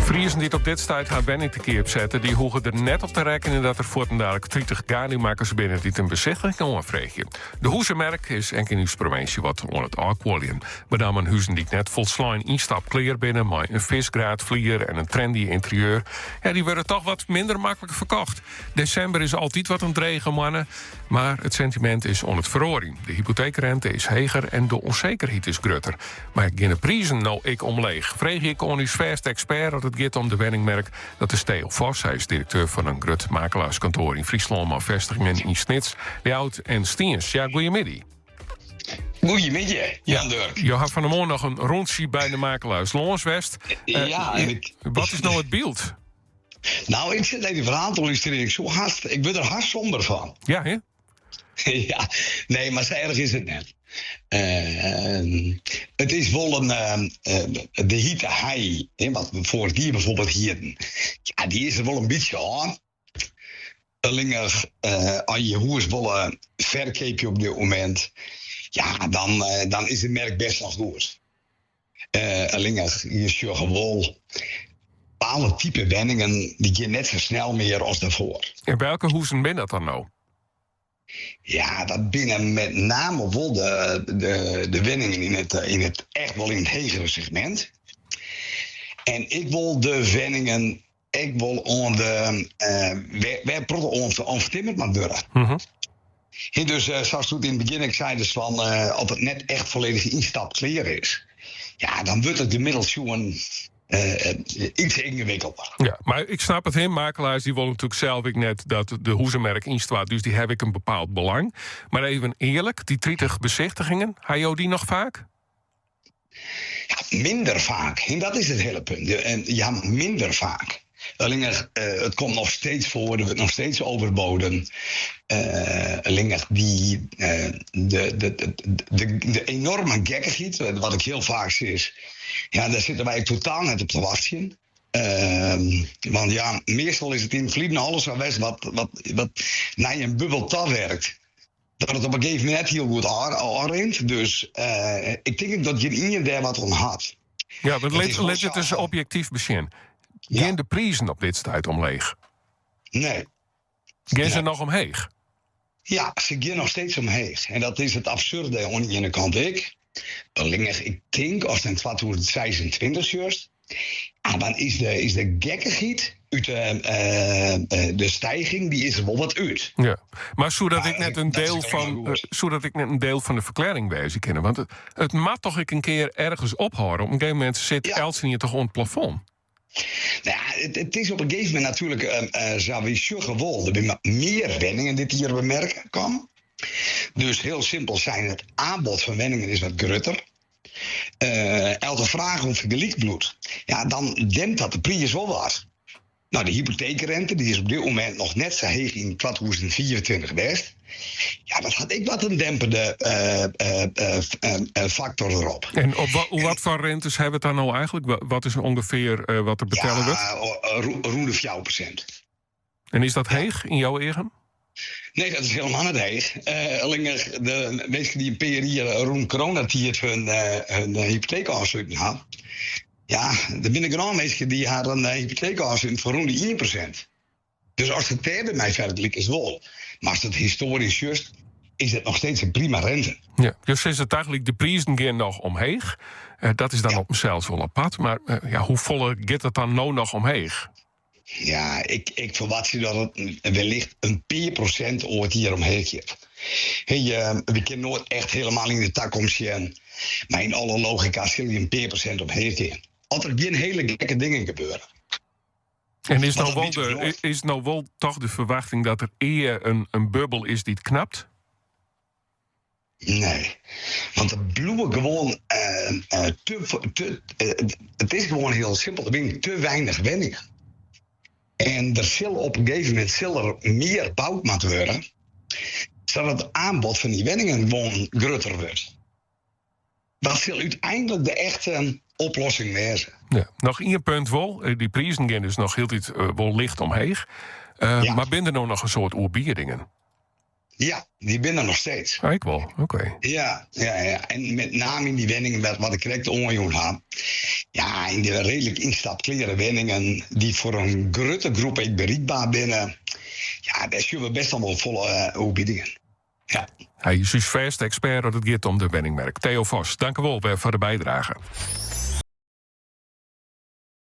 Friezen dy't op dit stuit har wenning te keap sette, dy hoege der net op te rekkenjen dat der fuortendalik 30 gadingmakkers binne dy't in besichtiging oanfreegje. De hûzemerk is ek yn ús provinsje wat oan it ôfkuoljen. Benammen huzen dy't net folslein ynstapklear binne mei in fiskgraatflier en in trendy ynterieur, ja, dy wurde toch wat minder maklik ferkocht. Desimber is altyd wat in drege moanne, mar it sentimint is oan it feroarjen. De hypoteekrente is heger en de ûnsekerheid is grutter. Mar geane de prizen no ek omleech? Freegje ik oan ús fêste ekspert as it giet om de wenningmerk. Dat is Theo Vos. Hy is direkteur fan in grut makelaarskantoar yn Fryslân mei festigingen yn Snits, Ljouwert en Stiens. Ja, goeiemiddei. Goeiemiddei, Jan Durk. Jo ha fan 'e moarn noch in rûntsje by de makelaars lâns west. Ja, en ik... Wat is no it byld? Nou, ik sit nei dy ferhaal te lústerjen. Ik soe hast, ik wurd der hast somber fan. Ja, hè? Ja, nee, mar sa erch is it net. Uh, it is wol in, uh, de hite hei, hè, wat we foarich jier bijvoorbeeld hienen. Ja, dy is der wol in bytsje ôf. Allinnich, uh, as je hûs wolle ferkeapje op dit momint, ja, dan, dan is de merk best noch goed. Allinnich, je sjogge wol bepaalde type wenningen dy gean net sa snel mear as dêrfoar. En welke huzen binne dat dan no? Ja, dat binne met name wol de, de, de wenningen yn it echt wol yn it hegere segmint. En ek wol de wenningen, ek wol oan de, uh, wêr protte oan, oan fertimmerd moat wurde. Mm Dus uh, sa's doe't yn it begjin ek sei, dus fan, uh, as it net echt folledich ynstapklear is, ja, dan wurdt it gemiddeld sjoen uh, iets yngewikkelder. Ja, mar ik snap it, hè. Makelaars dy wolle natuerlik sels ek net dat de huzemerk ynstoart, dus dy hawwe ek in bepaald belang. Mar even earlik, dy 30 besichtigingen, ha jo dy noch faak? Ja, minder faak. En dat is it hiele punt. En ja, minder faak. Allinnich, uh, it komt noch steeds foar, der wurdt noch steeds overboden. Uh, allinnich dy, uh, de, de, de, de enorme gekkichheid, wat ik hiel faak sis, ja, dêr sitte wy totaal net op te wachtsjen. Uh, want ja, meastal is it yn it ferline alles sa west wat, wat, wat nei in bubbel tawerkt. Dat it op in gegeven momint net hiel goed ôfrint. Dus uh, ik tink dat gjin ien dêr wat oan hat. Ja, want lit, lit it ris objektyf besjen. Gean ja. de prizen op dit stuit omleech? Nee. Gean se noch omheech? Ja, se gean noch steeds omheech. En dat is it absurde oan de iene kant ek. Allinnich, ik tink, ast yn 2026 sjochst, ja, dan is de, is de gekkichheid út de, uh, de stijging, dy is der wol wat út. Ja. Mar soe dat ek net in diel fan, soe dat ek net in diel fan de ferklearring wêze kinne? Want it, it moat toch ek in kear ergens ophâlde. Op in gegeven momint sit ja. eltsenien toch oan it plafond? Nou ja, it, it is op in gegeven momint natuerlik, uh, sa wy sjogge wol, der binne mear wenningen dit jier op 'e merk kaam. Dus hiel simpel sein, it aanbod fan wenningen is wat grutter. Uh, as de fraach ûngefear gelyk bliuwt, ja, dan dempt dat de priis wol wat. Nou, de hypoteekrente dy is op dit momint noch net sa heech yn 2024 west. Ja, dat hat ek wat in dempende uh, faktor derop. En op wa wat foar rentes hawwe we it dan no eigentlik? Wat is ûngefear wat der betelle wurdt? Ja, rûn de 4%. En is dat heech yn jo eagen? Nee, dat is hielendal net heech. Uh, allinnich de minsken dy't in pear jier rûn coronatiid hun, uh, hun hypoteek ôfsluten ha. Ja, der binne genôch minsken dy't harren hypoteek ôfsluten foar rûn de 1%. Dus ast it dêr by mei fergelikest wol. Mar ast it histoarysk sjochst, is it noch steeds in prima rente. Ja, jo sizze tagelyk de prizen gean noch omheech. Uh, dat is dan ja. op himsels wol apart. Mar uh, ja, hoefolle giet it dan no noch omheech? Ja, ik, ik ferwachtsje dat it wellicht in pear prosint oar jier omheech giet. Hey, uh, we kinne noait echt hielendal yn de takomst sjen. Mar yn alle logika sil hy in pear prosint omheech gean. As der gjin hiele gekke dingen gebeure. En is no wol, de, is no wol toch de ferwachting dat der ea in bubbel is dy't knapt? Nee, want der bliuwe gewoan uh, uh, te, te, uh, it is gewoan hiel simpel, der binne te weinich wenningen. En der sil op in gegeven momint sil der mear boud moatte wurde, sadat it aanbod fan dy wenningen gewoan grutter wurdt. Dat sil úteinlik de echte oplossing wêze. Ja, noch ien punt wol. Dy prizen gean dus noch hieltyd wol licht omheech. Uh, ja. Mar binne der no noch in soad oerbiedingen? Ja, dy binne der noch steeds. Ah, ek wol, oké. Ja, ja, ja. En met name yn dy wenningen wat ik krekt oanjûn ha. Ja, yn de reedlik ynstapkleare wenningen dy't foar in grutte groep ek berikber binne, ja, dêr sjogge we best al wol folle oerbiedingen. Ja. Hy is ús fêste ekspert as it giet om de wenningmerk. Theo Vos, dankewol wer foar de bydrage.